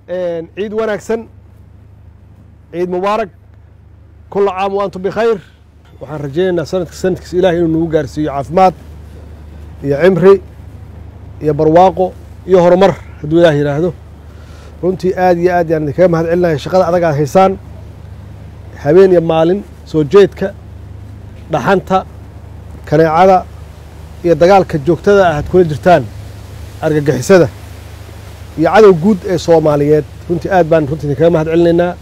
Ciid wanaagsan, ciid mubaarak, kulla caam wa antum bikhayr. Waxaan rajaynaynaa sanadka sanadkiisa Ilahay inuu nagu gaarsiiyo caafimaad iyo cimri iyo barwaaqo iyo horumar, hadduu Ilaah yidhaahdo. Runtii aad iyo aad yaan idinkaga mahad celinaya shaqada adag aad haysaan, habeen iyo maalin soo jeedka, dhaxanta, kaneecada iyo dagaalka joogtada ah aad kula jirtaan argagixisada iyo cadow guud ee Soomaaliyeed. Runtii aad baan runtii idinkaga mahad celinaynaa.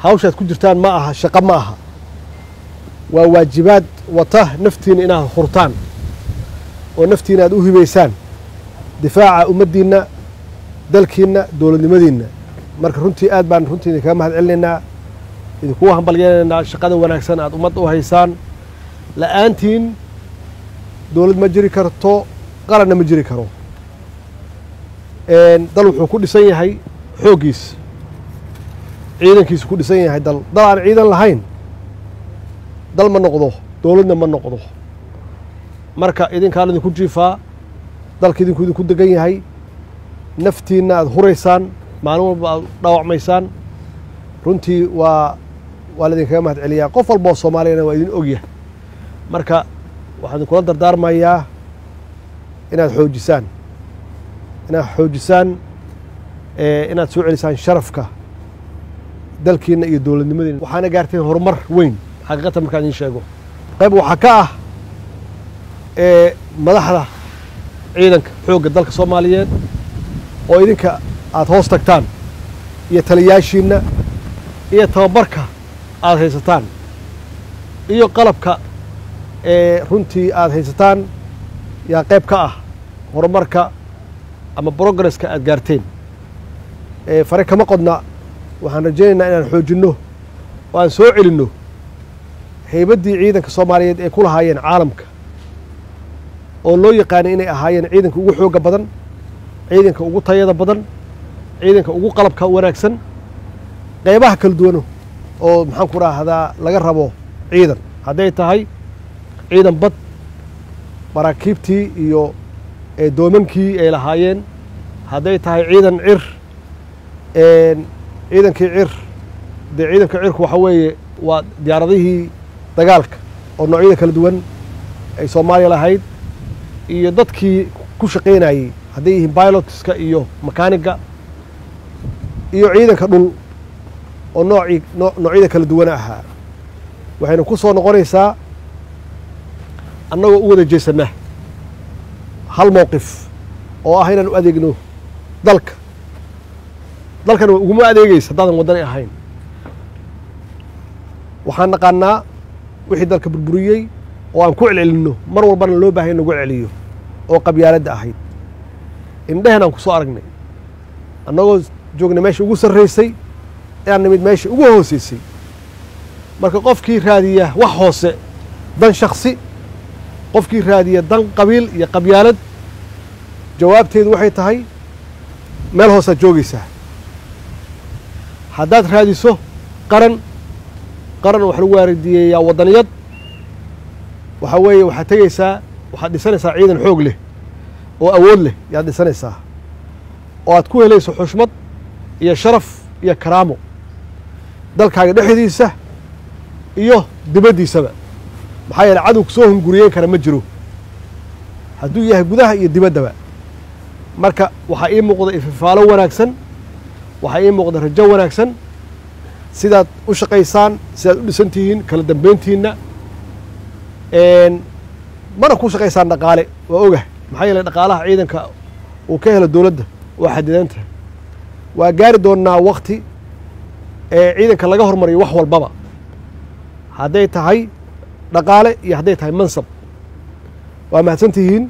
Hawshaad ku jirtaan ma aha shaqo, ma aha, waa waajibaad wata naftiina inaad hurtaan oo naftiina aad u hibaysaan difaaca ummaddiinna, dalkiinna, dowladnimadiinna. Marka runtii aad baan runtii idinkaga mahad celinaynaa, idinkugu hambalyaynaynaa shaqada wanaagsan aad ummadda u haysaan. La-aantiin dowlad ma jiri karto, qaranna ma jiri karo. Dal wuxuu ku dhisan yahay xooggiis, ciidankiisu ku dhisan yahay. Dal aan ciidan lahayn dal ma noqdo, dowladna ma noqdo. Marka idinkaan idinku jiifaa, dalka idinku idinku degan yahay, naftiinna aad huraysaan, maalin walba aad dhaawacmaysaan. Runtii waa laidinkaga mahad celiyaa, qof walba oo Soomaaliyana waa idin ogyahay. Marka waxaan idinkula dardaarmayaa inaad xoojisaan, inaad xoojisaan, inaad soo celisaan sharafka dalkiinna iyo dowladnimadiina. Waxaana gaarteen horumar weyn xaqiiqatan markaan idiin sheego. Qayb waxaa ka ah madaxda ciidanka xoogga dalka Soomaaliyeed oo idinka aada hoos tagtaan, iyo taliyaashiinna, iyo tababarka aada haysataan, iyo qalabka ee runtii aada haysataan yaa qayb ka ah horumarka ama progresska aada gaarteen. Fare kama qodna. Waxaan rajaynaynaa inaan xoojinno oo aan soo celinno haybaddii ciidanka Soomaaliyeed ee ku lahaayeen caalamka, oo loo yaqaanay inay ahaayeen ciidanka ugu xoogga badan, ciidanka ugu tayada badan, ciidanka ugu qalabka wanaagsan, qaybaha kala duwano oo maxaan ku raahdaa laga rabo ciidan, hadday tahay ciidan bad, maraakiibtii iyo doomankii ay lahaayeen, hadday tahay ciidan cir, ciidankii cir. Dee ciidanka cirku waxa weeye waa diyaaradihii dagaalka oo noocyada kala duwan ay Soomaaliya lahayd, iyo dadkii ku shaqaynayey, hadday yihiin pilotska iyo makaaniga, iyo ciidanka dhul oo noocii noocyada kala duwana ahaa. Waxayna ku soo noqonaysaa annagoo u wada jeesanna hal mowqif oo ah inaan u adeegno dalka. Dalkana uguma adeegaysa haddaadan waddani ahayn. Waxaan naqaanaa wixii dalka burburiyey oo aan ku celcelinno mar walbana loo baahanya in lagu celiyo, oo qabyaaladda ahayd. Indhehen aan ku soo aragnay annagoo joognay meesha ugu sarraysay aan nimid meesha ugu hooseysay. Marka qofkii raadiya wax hoose, dan shaksi, qofkii raadiya dan qabiil iyo qabyaalad, jawaabteedu waxay tahay meel hoosaad joogaysaa. Haddaad raadiso qaran, qaran wax lagu waardiyeeyaa waddaniyad, waxaa weeye waxaad tegaysaa, waxaad dhisanaysaa ciidan xoog leh oo awood leh yaad dhisanaysaa, oo aad ku helayso xushmad iyo sharaf iyo karaamo dalkaaga dhexdiisa iyo dibaddiisaba. Maxaa yeele cadow soo hunguriyeyn kara ma jiro, hadduu yahay gudaha iyo dibaddaba. Marka waxaa ii muuqda ififaalo wanaagsan, waxaa ii muuqda rajo wanaagsan sidaad u shaqaysaan, sidaad u dhisan tihiin, kala dambeyntiinna. Mana ku shaqaysaan dhaqaale, waa ogah, maxaa yeeley dhaqaalaha ciidanka uu ka helo dowladda waa xadidanta. Waa gaari doonnaa wakti ee ciidanka laga hormariyo wax walbaba, hadday tahay dhaqaale iyo hadday tahay mansab. Waa mahadsan tihiin.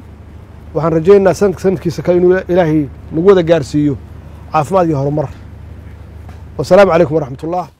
Waxaan rajaynaynaa sanadka sanadkiisa kale inuu Ilaahay nagu wada gaarsiiyo caafimaad iyo horumar. Wasalaamu calaykum waraxmat ullah.